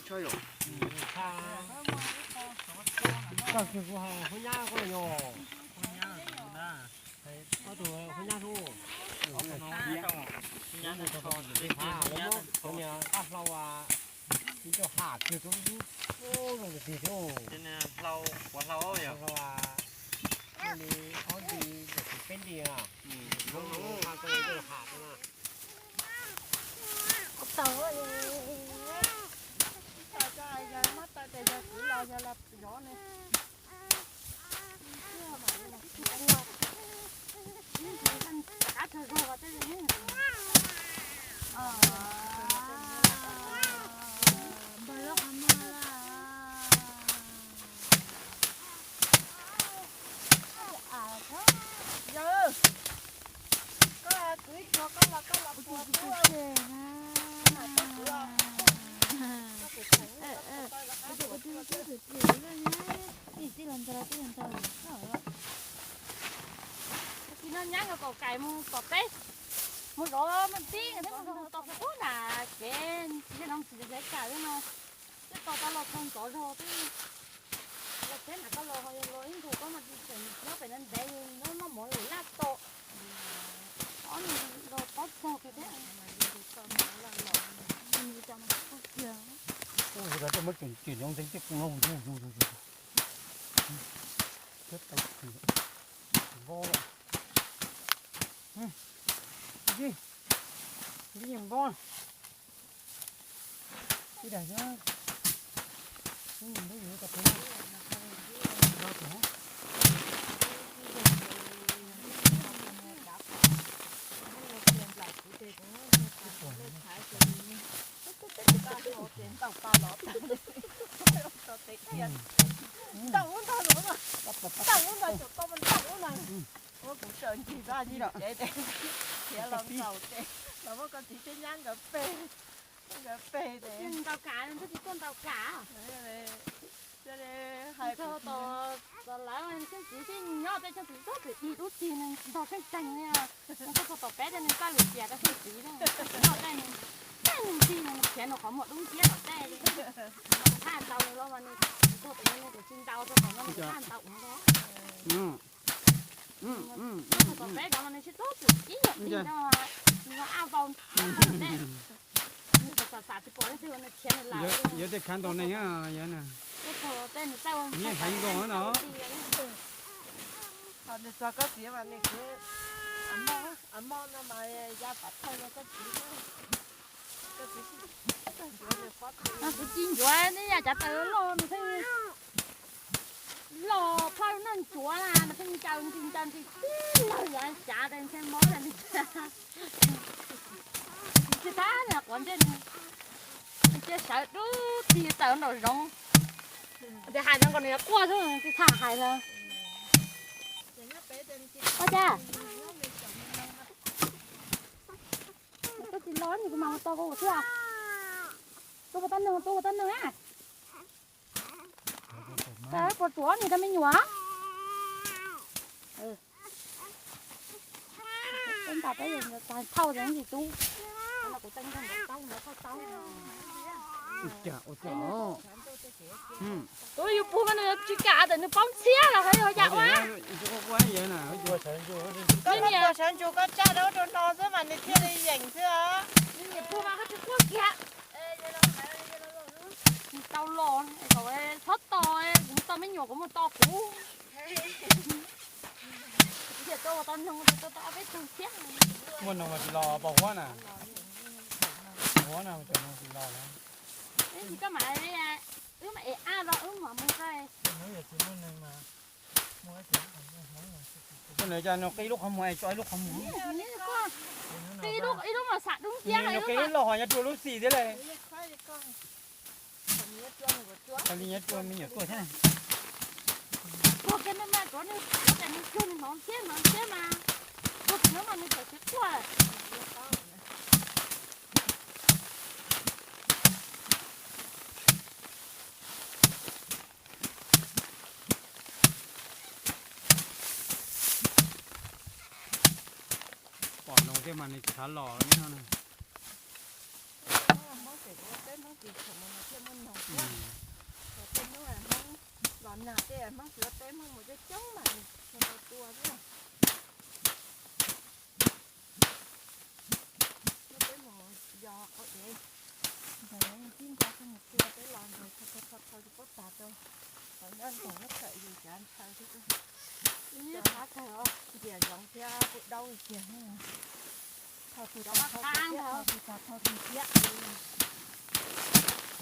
Koj kiag kuv hais Hmoob Nyab koj yog. Ob tug Hmoob Nyab hlub. Qab hlau, ib co ham kiag rau zoo tiag thiab. Hlau, li ob nti, peb nti na. Hlau, ham na. Yawg, koj kwv ib tsuag koj los koj los puas tub. Tij tij los ntawd, tij los ntawd. Tsis no nyab nkawd kaum kais mus tom teb, mus zov me pib thiab mus zov mus tau ub na, kev tsis no tsis tau kais li no. Twb tau tau los txog ntxov zog twb los teb na, koj los ho yog los ib ntus koj mas tsis tseem nyob pem no ntev, nyob noj mov lawm laj tom. Ob nus los pob txog kiag thiab. Ub, muab tseem tsim no ntxeev tej qus no zus zus zus zus. Thiab tau tsis npob. Ib, ib yeej npob. Ib dag xwb. Ib yeej npob yus tau qhov no. Ntau ub ntag los, ntau ub ntag, tau ntau ub na. Ua kuv tsaws ncig tau ncig tsev ces khiav los nkaus ces los muab koj txiv thiab nyab nkawd peg, nkawd peg ces ntaus kam, twb tsis tuaj ntaus kam. Hais txog tom lawv xeeb txiv xij nyob tej xeeb txiv txob txwm dig dub txig nws ntog tseeb tseeg li. Nws tuaj txog tom peb tej nws txawj lwm tiam rau xeeb txiv nyob tej nws, tej nws txig nws khiav nws qhov muag dub nciab tom tej li. Nws thaj ntaus nws los mas nws tuag tom no nws tsis ntaus, tuag tom no nws thaj ntaus ua nkaus. Tuaj txog tom peb cov mas nws tsis txob txwm ib yam li no, nws ab vau tej. Nws xav xav tsis pom leej twg nws khiav nws lawm. Yog tej khav ntaus neeg, yog na. Tej nws txawj nyiaj heev nkaus no. Nws txog koj txiv mas nws kuv, a mo no mas ya pam thawj rau koj txiv. Kuv tsis ncuav neb yam cav taws loj nws pheej los plhaw noj ncuav na, nws pheej ncaws nti ncaws nti tib lawg yav cav tes ntshe mob li. Tsis tas quav ntsej, cia sawv dub txig tawm nraum zoov. Ces hais zoo nkaus nws quaj xwb tsis txhaj hais lawm. Ua cas koj tsis los kuv mam mus tos koj thiab. Tuaj puas tau neeg, tuaj puas tau neeg a? Puas tsuav nws cov me nyuam? Peb nta peb thauj tsis tub. Tus yus pug mas nws tsis kam tes nws paub ntxhiab los yog yam ua. Koj mus tua sawv ntsug koj tsa rau rau no xwb mas nws thiaj li yeem xwb os. Nws niam pug mas koj tsis quaj kiag. Tsis tau los, txhob tos, kuv mus tos me nyuam kuv mus tos kuv. Muaj noog mas tsis los pos huab na. Huab no cov noog tsis los lawm. Koj mam, wb mam ev ab los wb mam mus koj. Koj nws cas nws qi lub qhov muag es tso ib lub qhov muag. Qi ib lub mas xam dub nciab, nws qi lub loj ho nyob rua lub xis thiab le. Li nyob rua me nyuam tuaj thiab. Tuag kiag nws mas tsuav nws, nws cuag nws hnov ntxhiab hnov ntxhiab mas, tuag tsis hnov mas nws txawm tsis quaj. Pom noog thiab mas nws tsis xav los li no na. Hmoob tseem ua teb Hmoob tsis tshua mus mas thiaj muaj noog. Tej hnub Hmoob los nag tej Hmoob tsis ua teb, Hmoob mus coob coob mas nws tsis tshua tau tua thiab. Muab peb mus yos qhov ev, ntawd tib nco xwb mus tua peb los ntawd thaum thaum tsis paub tas rau, thaum nyob nroog muab tawm yus cav ntshaw thiab. Ib qhov kawg os, ntsia zoov thiab kuj daub kiag. Thaum tus tag thau tus thiab, thaum tus tag thau tus thiab.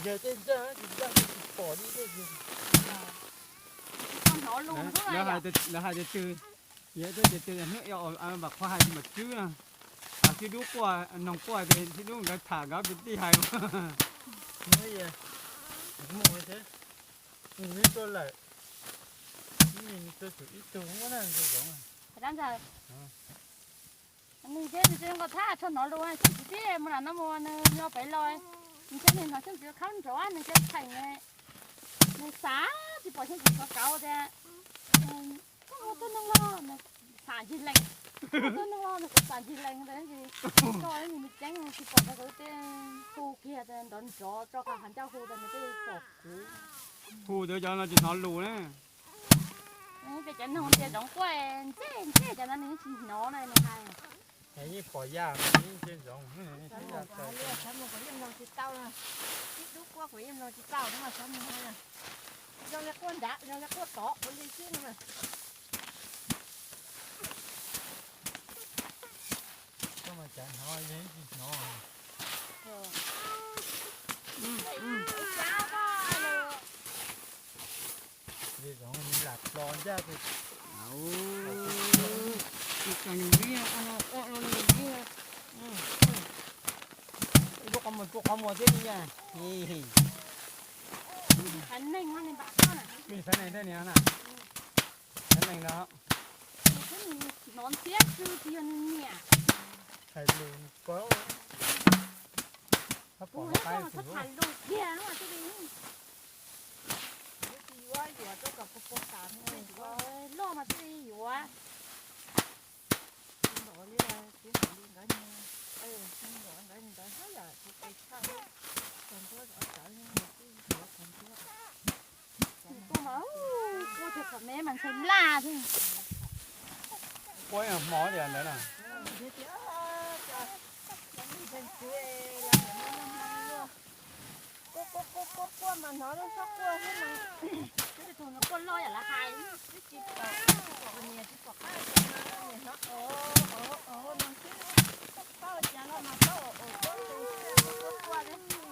Yawg tej ntseeg tsis ntseeg tsis pom li tej. Lawv hais tias twg, yog tej tias twg hnub ib mam qhuav hais tsis mam tswb na. Sib dub quaj noog quaj ces sib dub nkawd tham nkawd kwv tij hais. Mus ib tuaj lawm, ib tuaj tsum ib tug muab na zoo. Nws thiab nws tsis zoo nkauj thab tshua hnov lus, xyov tsis tib mus nram no mus nws nyob pem los, nws thiab nws hnov xyov tsis khab nrov nws thiab theem, nws xav tsis pom xyov tsis tshua kauv tias, koj ua tuaj noog los nws xav ncig lees, koj ua tuaj noog los nws kuj xav ncig lees ntawd ces koj nws ceeb tsis pom tau kuv tej hu kiag nrov nrov tso qhov ncauj hu tas nws tej pom kuv. Hu tias cov no tsis hnov lus na. Peb cov noog tias zoov quaj ntsej ntsej cov no nws yeej tsis hnov na nws hais. Yeej pom yaj, yeej tsis zoov. Xav mus kuv yeej mloog tsis tau, ib dub quaj kuv yeej mloog tsis tau no mas xav mus hais. Zoo li quaj nrad, zoo li quaj tod ua li xwb no mas. Koj mas cas hnov yeej tsis hnov. Li zoov lam plo ncaj tus. Tus tseem nws nws o o no nws nws. Ib lub qhov muag tua qhov muag thiab li ntag. Phab neeg thiab ni na. Phab neeg no. Nws hnov ntxiab xwb tsis yog nws niam. Hais lus paub. Kuv hais lus kiag no mas tsis li. Tsis yuav yuav rau kom puas puas tas, loj mas tsis li yuav. Npaum li txiv Hauv Lis nkawd, txiv Hauv Lis nkawd ntawd hab yam kuv tes tshaj, txog ntua zov cawv tij yuav txog ntua. Kuj mas, kuj tias kom me mas ntshe laj thiab. Quaj hmo tias ntawd na. Quaj quaj quaj quaj mas hnov lub suab quaj thiab mas. Twb tus no quaj loj yam lawv hais, twb tsis pom, tsis pom niam tsis pom qab, niam hnov ov ov ov no xwb, paub cas no mas paub ov ov quaj quaj quaj li.